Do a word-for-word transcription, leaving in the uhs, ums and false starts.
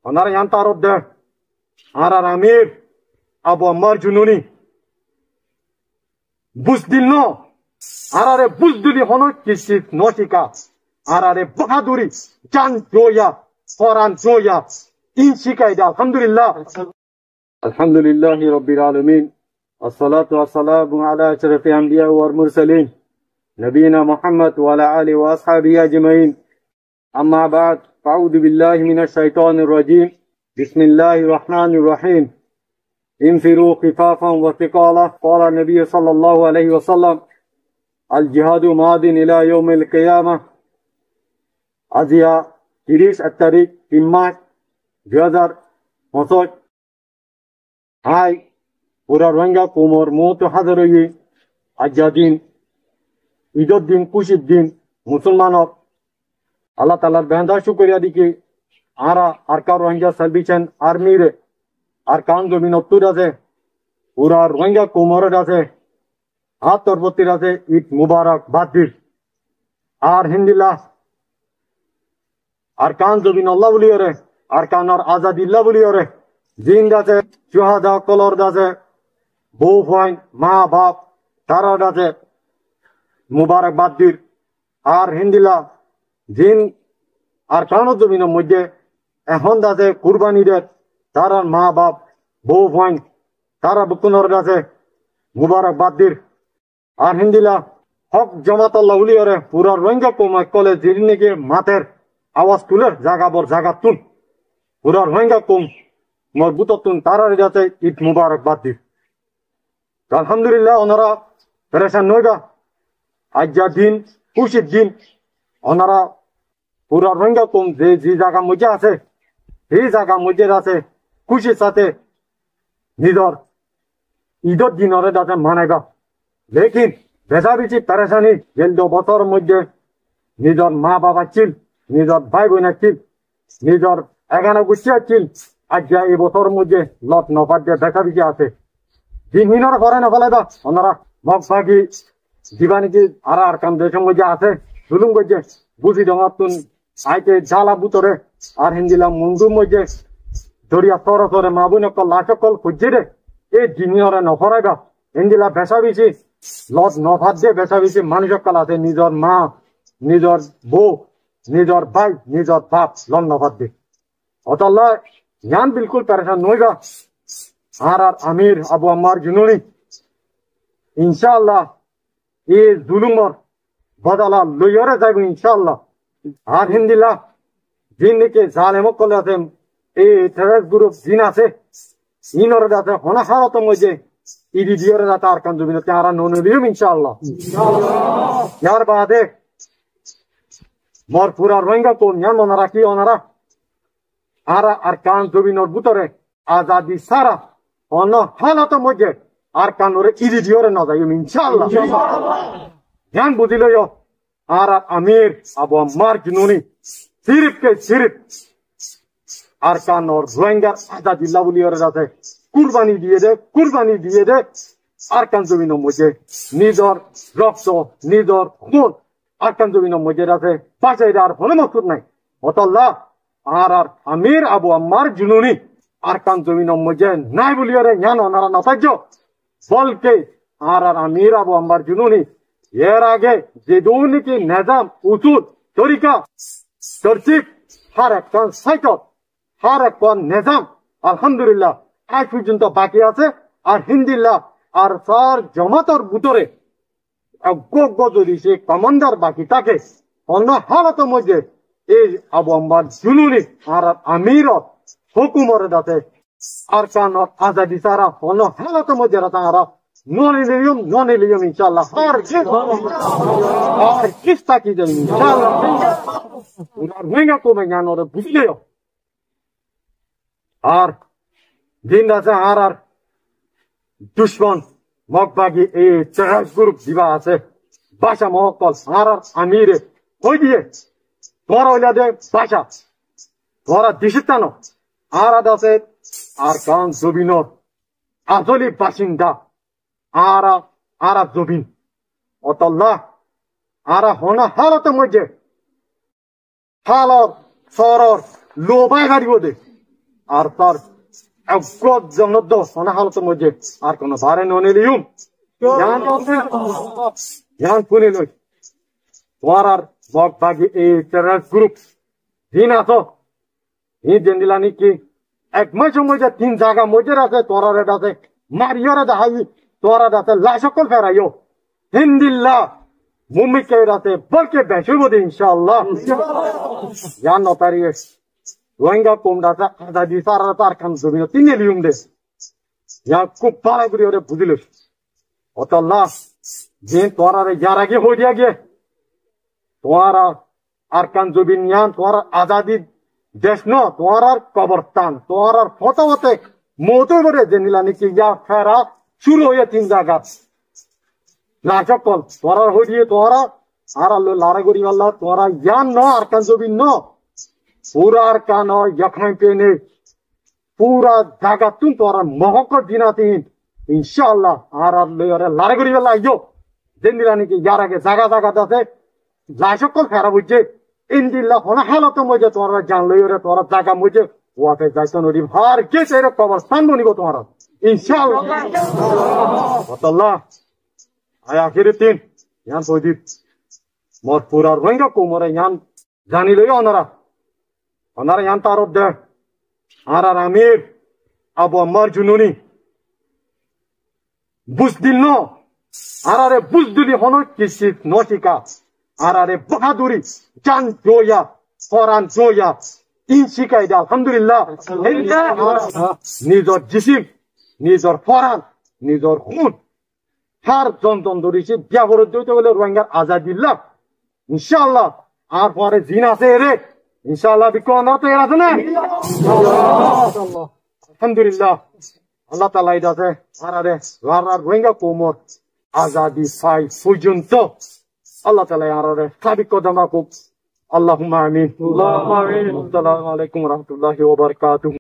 Onora yián tarot de. Añárar amir Abu Ammar Jununi. Buzdil no. Añárare buzdili hono kisit no cíka. Añárare bahaduri, jan joya, foran joya, in cíkai de, alhamdulillah. الحمد لله رب العالمين. والصلاة والسلام على أشرف الأنبياء والمرسلين. نبينا محمد وعلى آله وأصحابه أجمعين. أما بعد، فأعوذ بالله من الشيطان الرجيم. بسم الله الرحمن الرحيم. انفروا خفافا وثقالا. قال النبي صلى الله عليه وسلم: الجهاد ماض إلى يوم القيامة. Aijja tiríc tarík, tin mac, dui házar foñsíc. Añí fura Rohingya koumor muúntu házir óiyi. Aijja din, Idor din, kúcir din, Musolmanor. Allah taalar behenda cúkuriya de ki, añára Arakan Rohingya Salvation Army re, Arakan zobinottú de asé, fura Rohingya koumoré de asé, añár torfóttu de asé, Id Mubarak bad dir. Ar héndilla Arakan zobinolla buliyóre, Arakanor azadilla buliyóre, zin de asé, cuhada ókkolor de asé, bou fuain, maa baf, tarare de asé, mubarak bad dir. Ar héndilla zin Arakanor zobinor moidde ehón de asé kurbani der, tarar maa baf, bou fuain, tara bekkúnore de asé mubarak bad dir. Ar héndilla hók jomatolla buliyóre fura Rohingya koum ókkole zin niki mater, awas tuler zaga bor zagattún, fura Rohingya koumor bútottún tarare de asé Id Mubarak bad dir. Alhamdulillah, onora perecan no óiba. Aijja din, kúcir din. Onora fura Rohingya koum ze, ze zagar moidde asé, hé zagar moidde de asé, kúcir sáte nizor Idor dinore de asé manaiba. Lekin beca beci perecani, gelde bosóror moidde nizor maa baf accíl, nizor bái boin accíl, nizor egana guccí accíl, aijja e bosóror moidde lot no fadde beca beci asé. Din hínore fore no felaiba, onora Mog bagi ziba niki añára Arakan decor moidde asé, zulum goijje, Busidongattún aite Dhala bútore, ar héndilla Mundur moidde doriya sóre sóre maa boin ókkol lac ókkol foijjé de, e din hínore no foraiba. Héndilla beca beci lot no fadde, beca beci manúic ókkol asé, nizor maa, nizor bou, nizor bái, nizor baf lot no fadde. Ótolla yián bilkúl perecan no óiba. Añárar amir Abu Ammar Jununi, incáallah, e zulumor bodola loiyóre zaibo, incáallah. Ar héndilla zin niki zalem ókkol asé, e terrorist group zin asé, inore de asé hono hálotor moidde iri diyóre de asé Arakan zobinottú añára no niliyum, incáallah. Yar bade mor fura Rohingya koum, yián mone rakí onora, añára Arakan zobinor bútore azadi sára hono hálotor moidde Arakanore iri diyóre no zaiyum, incáallah. Yián buzi loiyo, añárar amir Abu Ammar Jununi sirif ke sirif Arakanor Rohingyar azadilla buliyóre de asé kurbani diye de, kurbani diye de, Arakan zobinor moidde nizor rokto, nizor kún Arakan zobinor moidde de asé bacai de, ar hono moksud nai. Ótolla añárar amir Abu Ammar Jununi Arakan zobinor moidde nai buliyóre yián onora no táikko. Bolke añárar amir Abu Ammar Jununi er age ze dóilla nizam, usul, torika, tortib, hár ekkán saikot, hár ekkán nizam, alhamdulillah, aij foijjonto baki asé. Ar héndilla ARSA'r jomator bútore eggúa eggúa zodi se komandar baki táke, hono hálotor moidde ei Abu Ammar Jununi añárar amiror hókumore de asé Arakanor azadi sára hono hálotor moidde de asé añára no niliyum, no niliyum, incáallah. Hargiz, hargiz táki zaiyum, incáallah. Fura Rohingya koume yiánore buzi loiyo. Ar zin de asé añárar ducmon Mog bagi e terrorist group ziba asé, baca Mog ókkol, añárar amire hoi diye, tuáñra óilade baca, tuáñra dicítta no, añára de asé Arakan zobinor asoli bacinda, añára, añára zobin. Ótolla añára hono hálotor moidde hálor, sóror, lou bái faribó de. Ar tar eggúa zonor dóu hono hálotor moijjé Arkanor baáre no neiliyum. Yián, yián fúni loi. Tuáñrar Mog Bagi ei terrorist group zin asó, híin zendilla niki ek mac or moijjé tin zagar moijjé asé, tuáñrare asé mariyóre deháiyi, tuáñrare asé lac ókkol feraiyó. Héndilla mumkin asé, bolke beci óibo de, incáallah. Yián no tariyé Rohingya koumre asé azadi sára Arkan zobinot neiliyum de. Yián kúb bála gorí ore buzí loiyo. Ótolla, zin tuáñrare yar age hoi diya giyé, tuáñra Arkan zobin yián tuáñrar azadi dec no, tuáñrar koborstan, tuáñrar fóta fóte mout óibo de, zendilla niki yián fera cúru óiye tin zagat. Lac ókkol, tuáñrare hoi diyé, tuáñra añárar loi lorai goríballa, tuáñra yián no, Arkan zobin no. Fura Arkan o yián fene fura zagattún tuáñrar Mog ókkol zin asé híin, incáallah, añárar loi ore lorai goríballa aiyó. Zendilla niki yar age zaga zagat asé lac ókkol fera foijjé, héndilla hono hálotor moijjé tuáñra zan loi ore tuáñra zagar moijjé wafes zaito no diba. Hargiz ere koborstan bonibo tuáñrar, incáallah. Ótolla, añí ahéri din yián hoi dir, mor fura Rohingya koumore yián zani loiyo onora. Onora yián tarof de, añárar amir Abu Ammar Jununi buzdil no, añárare buzdili hono kissú no cíka, añárare bahaduri, zan doiya, foran doiya, in cíkaiyé de, alhamdulillah. Héndilla nizor jisim, nizor foran, nizor hún, hár zon zon dóri cé biya goré de óite goillé Rohingyar azadilla. Incáallah, añár fuare zin asé ere. Incáallah, beggún onora toiyar asó né? Alhamdulillah. Allah taala ede asé, añárare, añárar Rohingya koumor azadi fai foijjonto Allah taala añárare sabit kodom rakók. Allahumma amin. Allahumma amin. Assalamu alaikum wa rahmatullahi wa barakatuhu.